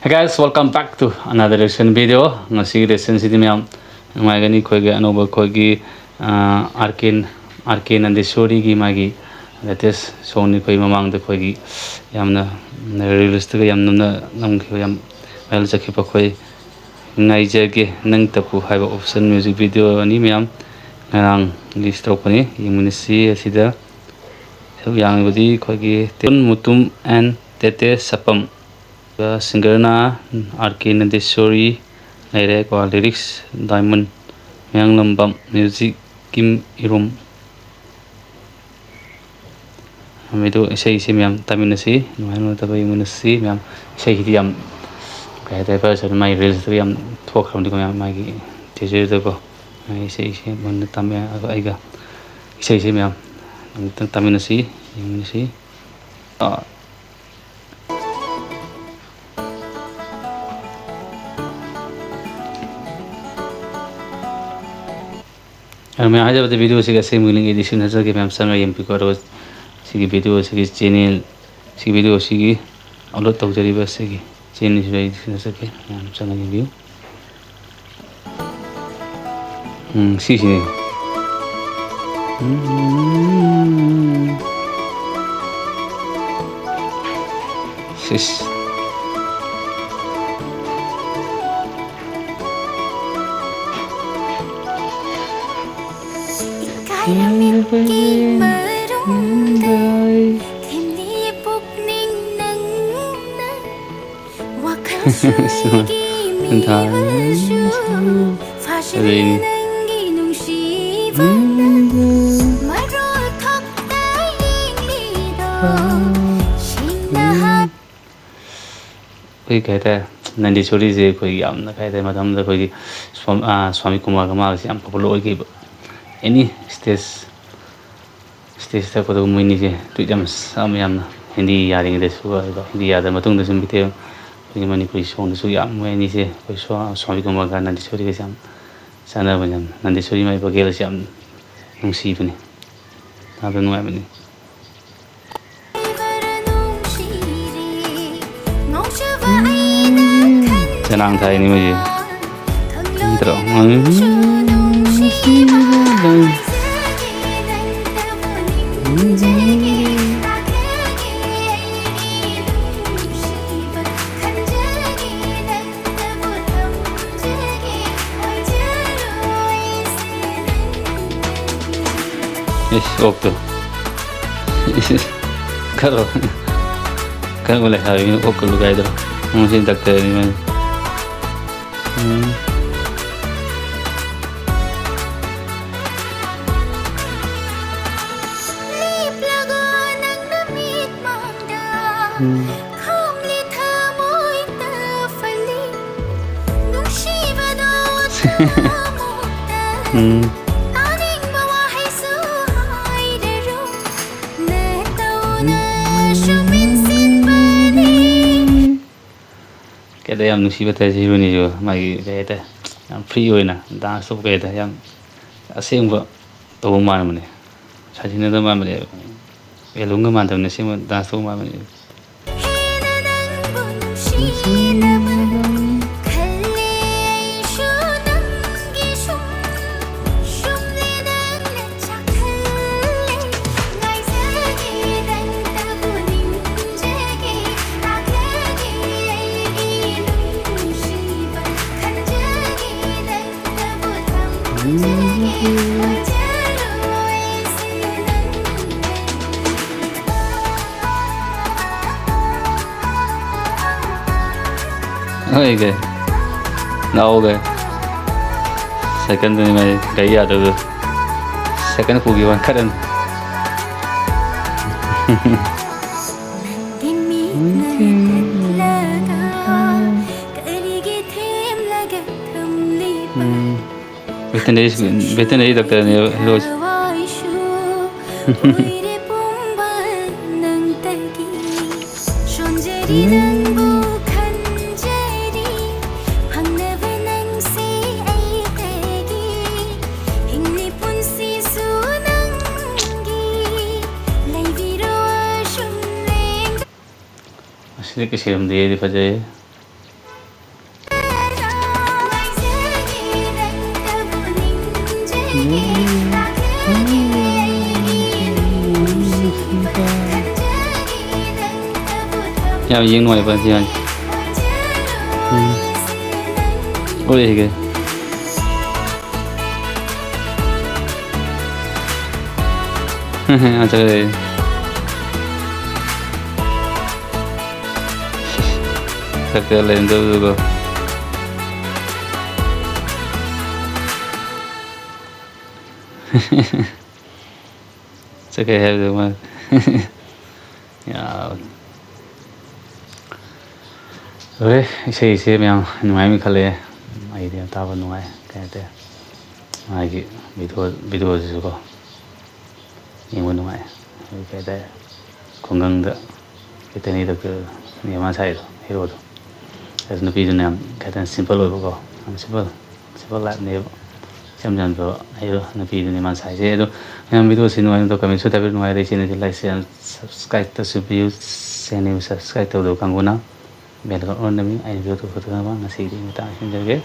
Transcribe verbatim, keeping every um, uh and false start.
Hey guys, welcome back to another reaction video. ꯉꯁꯤꯒꯤ reactionꯁꯤꯗꯤ ꯃꯌꯥꯝ ꯅꯨꯡꯉꯥꯏꯒꯅꯤ꯫ ꯑꯩꯈꯣꯏꯒꯤ ꯑꯅꯧꯕ ꯑꯩꯈꯣꯏꯒꯤ ꯑꯥꯔ ꯀꯦ ꯑꯥꯔ ꯀꯦ ꯅꯟꯗꯦꯁꯣꯔꯤꯒꯤ ꯃꯥꯒꯤ latest songꯅꯤ꯫ ꯑꯩꯈꯣꯏ ꯃꯃꯥꯡꯗ ꯑꯩꯈꯣꯏꯒꯤ ꯌꯥꯝꯅ reelsꯇꯒ ꯌꯥꯝ ꯅꯝꯅ ꯅꯝꯈꯤꯕ, ꯌꯥꯝ viral ꯆꯠꯈꯤꯕ ꯑꯩꯈꯣꯏ ꯉꯥꯏꯖꯒꯦ ꯅꯪꯇꯕꯨ ꯍꯥꯏꯕ official music videoꯅꯤ꯫ ꯃꯌꯥꯝ ꯉꯔꯥꯡ release ꯇꯧꯔꯛꯄꯅꯤ, ꯌꯦꯡꯃꯤꯟꯅꯁꯤ꯫ ꯑꯁꯤꯗ ꯁꯔꯨꯛ ꯌꯥꯡꯂꯤꯕꯗꯤ ꯑꯩꯈꯣꯏꯒꯤ ꯇꯦꯟ ꯃꯨꯇꯨꯝ and ꯇꯦꯇꯦ ꯁꯄꯝ꯫ ꯑꯗꯨꯒ singerꯅ ꯑꯥꯔ ꯀꯦ ꯅꯟꯗꯦꯁꯣꯔꯤ ꯂꯩꯔꯦꯀꯣ꯫ Lyrics ꯗꯥꯏꯃꯟ ꯃꯌꯥꯡꯂꯝꯕꯝ, music ꯀꯤꯝ ꯏꯔꯨꯝ꯫ ꯃꯤꯗꯣ ꯏꯁꯩꯁꯤ ꯃꯌꯥꯝ ꯇꯥꯃꯤꯟꯅꯁꯤ, ꯅꯨꯡꯉꯥꯏ ꯅꯨꯡꯉꯥꯏꯇꯕ ꯌꯦꯡꯃꯤꯟꯅꯁꯤ ꯃꯌꯥꯝ꯫ ꯏꯁꯩꯁꯤꯗꯤ ꯌꯥꯝ ꯀꯩ ꯍꯥꯏꯇꯥꯔꯦ, ꯐꯔꯁꯨ ꯑꯗꯨꯝ ꯃꯥꯒꯤ reelsꯇꯒ ꯌꯥꯝ ꯊꯣꯛꯈ꯭ꯔꯕꯅꯤꯀꯣ ꯃꯌꯥꯝ, ꯃꯥꯒꯤ teaserꯗꯀꯣ꯫ ꯃꯥꯒꯤ ꯏꯁꯩꯁꯦ ꯃꯨꯟꯅ ꯇꯥꯃꯤ-, ꯑꯩꯒ ꯏꯁꯩꯁꯦ ꯃꯌꯥꯝ ꯑꯃꯨꯛꯇꯪ ꯇꯥꯃꯤꯟꯅꯁꯤ, ꯌꯦꯡꯃꯤꯟꯅꯁꯤ꯫ ꯑꯥ꯫ ꯑꯗꯣ ꯃꯌꯥꯝ ꯍꯥꯏꯖꯕꯗ videoꯁꯤꯒꯤ ꯑꯁꯦꯡꯕ link ꯑꯩ descriptionꯗ ꯆꯠꯀꯦ, ꯃꯌꯥꯝ ꯆꯪꯉꯒ ꯌꯦꯡꯕꯤꯀꯣ꯫ ꯑꯗꯨꯒ ꯁꯤꯒꯤ videoꯁꯤꯒꯤ channel, ꯁꯤꯒꯤ videoꯁꯤꯒꯤ upload ꯇꯧꯖꯔꯤꯕ ꯁꯤꯒꯤ channelꯁꯤꯁꯨ ꯑꯩ descriptionꯗ ꯆꯠꯀꯦ, ꯃꯌꯥꯝ ꯆꯪꯉꯒ ꯌꯦꯡꯕꯤꯌꯨ꯫ ꯎꯝ, ꯁꯤꯁꯤꯅꯦ꯫ ꯎꯝ꯫ ꯁꯤꯁ꯫ ꯏꯀꯥꯏꯔꯝꯃꯤꯕꯒꯤ ꯃꯔꯨꯝꯗ ꯊꯦꯝꯂꯤ ꯄꯨꯛꯅꯤꯡ ꯅꯪꯅ ꯋꯥꯈꯜꯁꯨ ꯑꯩꯒꯤ ꯃꯤꯋꯥꯁꯨ ꯐꯥꯁꯤꯜꯂꯦ ꯑꯗꯨꯏꯅꯤ꯫ ꯅꯪꯒꯤ ꯅꯨꯡꯁꯤꯕꯅ ꯃꯔꯣꯜ ꯊꯣꯛꯇ ꯌꯦꯡꯂꯤꯗꯣ ꯁꯤꯡꯅ ꯍꯥꯞ ꯑꯩꯈꯣꯏ ꯀꯩ ꯍꯥꯏꯇꯥꯔꯦ, ꯅꯟꯗꯦꯁꯣꯔꯤꯁꯦ ꯑꯩꯈꯣꯏ ꯌꯥꯝꯅ ꯀꯩ ꯍꯥꯏꯇꯥꯔꯦ, ꯃꯇꯝꯗꯨꯗ ꯑꯩꯈꯣꯏꯒꯤ ꯁ꯭ꯋꯥꯃꯤ, ꯑꯥ, ꯁ꯭ꯋꯥꯃꯤ ꯀꯨꯃꯥꯔꯒ ꯃꯥꯒꯁꯦ ꯌꯥꯝ popular ꯑꯣꯏꯈꯤꯕ꯫ Any stage, stage ꯊꯛꯄꯗ ꯃꯣꯏ ꯑꯅꯤꯁꯦ duet ꯌꯥꯝ ꯆꯥꯕ, ꯌꯥꯝꯅ ꯍꯤꯟꯗꯤ ꯌꯥꯔꯤꯉꯩꯗꯁꯨ, ꯑꯗꯨꯒ ꯍꯤꯟꯗꯤ ꯌꯥꯗꯕ ꯃꯇꯨꯡꯗꯁꯨ ꯃꯤꯇꯩ ꯑꯩꯈꯣꯏꯒꯤ ꯃꯅꯤꯄꯨꯔꯤ songꯗꯁꯨ ꯌꯥꯝ ꯃꯣꯏ ꯑꯅꯤꯁꯦ ꯑꯩꯈꯣꯏ ꯁ꯭ꯋꯥ-, ꯁ꯭ꯋꯥꯃꯤ ꯀꯨꯃꯥꯔꯒ ꯅꯟꯗꯦꯁꯣꯔꯤꯒꯁꯦ ꯌꯥꯝ ꯆꯥꯟꯅꯕꯅꯦ꯫ ꯌꯥꯝ ꯅꯟꯗꯦꯁꯣꯔꯤ ꯃꯥꯏ vocalꯁꯦ ꯌꯥꯝ ꯅꯨꯡꯁꯤꯕꯅꯦ, ꯇꯥꯕꯗ ꯅꯨꯡꯉꯥꯏꯕꯅꯦ꯫ ꯉꯥꯎꯖꯕ ꯑꯩꯅ ꯆꯅꯥꯡ ꯊꯥꯏꯅꯤ ꯃꯣꯏꯁꯦ꯫ ꯅꯠꯇ꯭ꯔꯣ? ꯏꯁ, ꯑꯣꯛꯇꯣ꯫ ꯏꯁ, ꯏꯁ꯫ ꯈꯔ, ꯈꯔ ꯂꯩꯁꯥꯕꯤꯅ ꯑꯣꯛꯀ ꯂꯨꯒꯥꯏꯗ꯭ꯔꯣ? ꯃꯁꯤ ꯗꯥꯛꯇꯔꯅꯤ ꯃꯥꯁꯦ꯫ ꯎꯝ꯫ ꯎꯝ꯫ ꯎꯝ꯫ ꯀꯩꯗ ꯌꯥꯝ ꯅꯨꯡꯁꯤꯕ ꯇꯥꯏ ꯁꯤꯕꯅꯤꯁꯨ, ꯃꯥꯒꯤ ꯀꯩ ꯍꯥꯏꯇꯥꯔꯦ, ꯌꯥꯝ free ꯑꯣꯏꯅ dance ꯇꯧꯕ ꯀꯩ ꯍꯥꯏꯇꯥꯔꯦ, ꯌꯥꯝ ꯑꯁꯦꯡꯕ ꯇꯧꯕ ꯃꯥꯟꯕꯅꯦ, ꯁꯥꯖꯤꯟꯅꯗꯕ ꯃꯥꯟꯕꯅꯦ, ꯑꯦꯂꯨꯝꯒ ꯃꯥꯟꯗꯕꯅꯦ, ꯑꯁꯦꯡꯕ dance ꯇꯧꯕ ꯃꯥꯟꯕꯅꯦ꯫ ꯍꯣꯏ, ꯀꯩ? ꯂꯥꯛꯑꯣ, ꯀꯩ? ꯁꯥꯏꯀꯜꯗꯨꯅꯤ ꯃꯥꯏ ꯒꯥꯔꯤ ꯌꯥꯗꯕꯗꯣ꯫ ꯁꯥꯏꯀꯜ ꯄꯨꯈꯤꯕ ꯋꯥꯅꯤ, ꯈꯔ꯫ ꯎꯝ꯫ Veterinary, veterinary doctor ꯅꯦꯕ ꯍꯦꯔꯣꯁꯦ꯫ ꯑꯁꯤꯗꯤ ꯀꯩꯁꯦꯝꯗꯤ ꯑꯩꯗꯤ ꯐꯖꯩ꯫ ꯌꯥꯝ ꯌꯦꯡ ꯅꯨꯡꯉꯥꯏꯕ ꯁꯤ ꯌꯥꯅꯤ꯫ ꯎꯝ꯫ ꯎꯔꯤꯁꯤꯒꯦ꯫ ꯆꯠꯈ꯭ꯔꯦ꯫ ꯆꯠꯈ꯭ꯔꯦ ꯂꯩꯔꯝꯗꯕꯗꯨꯒ꯫ ꯆꯠꯈ꯭ꯔꯦ ꯍꯥꯏꯕꯗꯨ ꯃꯥ꯫ ꯌꯥꯕꯅꯤ꯫ ꯂꯣꯏꯔꯦ꯫ ꯏꯁꯩꯁꯦ ꯃꯌꯥꯝ ꯅꯨꯡꯉꯥꯏ ꯑꯃ ꯈꯜꯂꯛꯑꯦ꯫ ꯑꯩꯗꯤ ꯌꯥꯝ ꯇꯥꯕ ꯅꯨꯡꯉꯥꯏ꯫ ꯀꯩ ꯍꯥꯏꯇꯥꯔꯦ, ꯃꯥꯒꯤ ꯚꯤꯗꯤꯑꯣ, ꯚꯤꯗꯤꯑꯣꯁꯤꯁꯨꯀꯣ ꯌꯦꯡꯕ ꯅꯨꯡꯉꯥꯏ꯫ ꯑꯗꯨ ꯀꯩ ꯍꯥꯏꯇꯥꯔꯦ, ꯈꯨꯡꯒꯪꯗ ꯀꯩꯇꯅꯤꯗ ꯅꯦ ꯃꯥ ꯁꯥꯏꯗꯣ, ꯍꯦꯔꯣꯗꯣ꯫ ꯑꯗꯨ ꯅꯨꯄꯤꯗꯨꯅ ꯌꯥꯝ ꯀꯩ ꯍꯥꯏꯇꯥꯔꯦ, ꯁꯤꯝꯄꯜ ꯑꯣꯏꯕꯀꯣ, ꯌꯥꯝ ꯁꯤꯝꯄꯜ, ꯁꯤꯝꯄꯜ ꯂꯥꯏꯐꯅꯦꯕ꯫ ꯏꯆꯝ ꯆꯝꯖꯕ ꯍꯦꯔꯣ ꯅꯨꯄꯤꯗꯨꯅꯤ ꯃꯥ ꯁꯥꯏꯁꯦ꯫ ꯑꯗꯣ ꯃꯌꯥꯝ ꯚꯤꯗꯤꯑꯣꯁꯤ ꯅꯨꯡꯉꯥꯏ, ꯑꯗꯣ ꯀꯃꯦꯟꯁꯨ ꯇꯥꯕꯤꯌꯨ, ꯅꯨꯡꯉꯥꯏꯔꯦ꯫ ꯏꯆꯦꯅꯗꯤ ꯂꯥꯏꯛ, ꯁꯤꯌꯔ, ꯁꯕꯁꯀ꯭ꯔꯥꯏꯕꯇꯁꯨ ꯄꯤꯌꯨ꯫ ꯆꯦꯅꯦꯜ ꯁꯕꯁꯀ꯭ꯔꯥꯏꯕ ꯇꯧꯗꯕ ꯀꯥꯡꯕꯨꯅ ꯕꯦꯜ ꯑꯣꯟꯗꯃꯤ ꯑꯩꯅ ꯚꯤꯗꯤꯑꯣ ꯊꯣꯛꯄꯗꯅꯕ ꯉꯁꯤꯒꯤꯗꯤ ꯃꯇꯥꯡ ꯁꯤꯟꯖꯔꯒꯦ꯫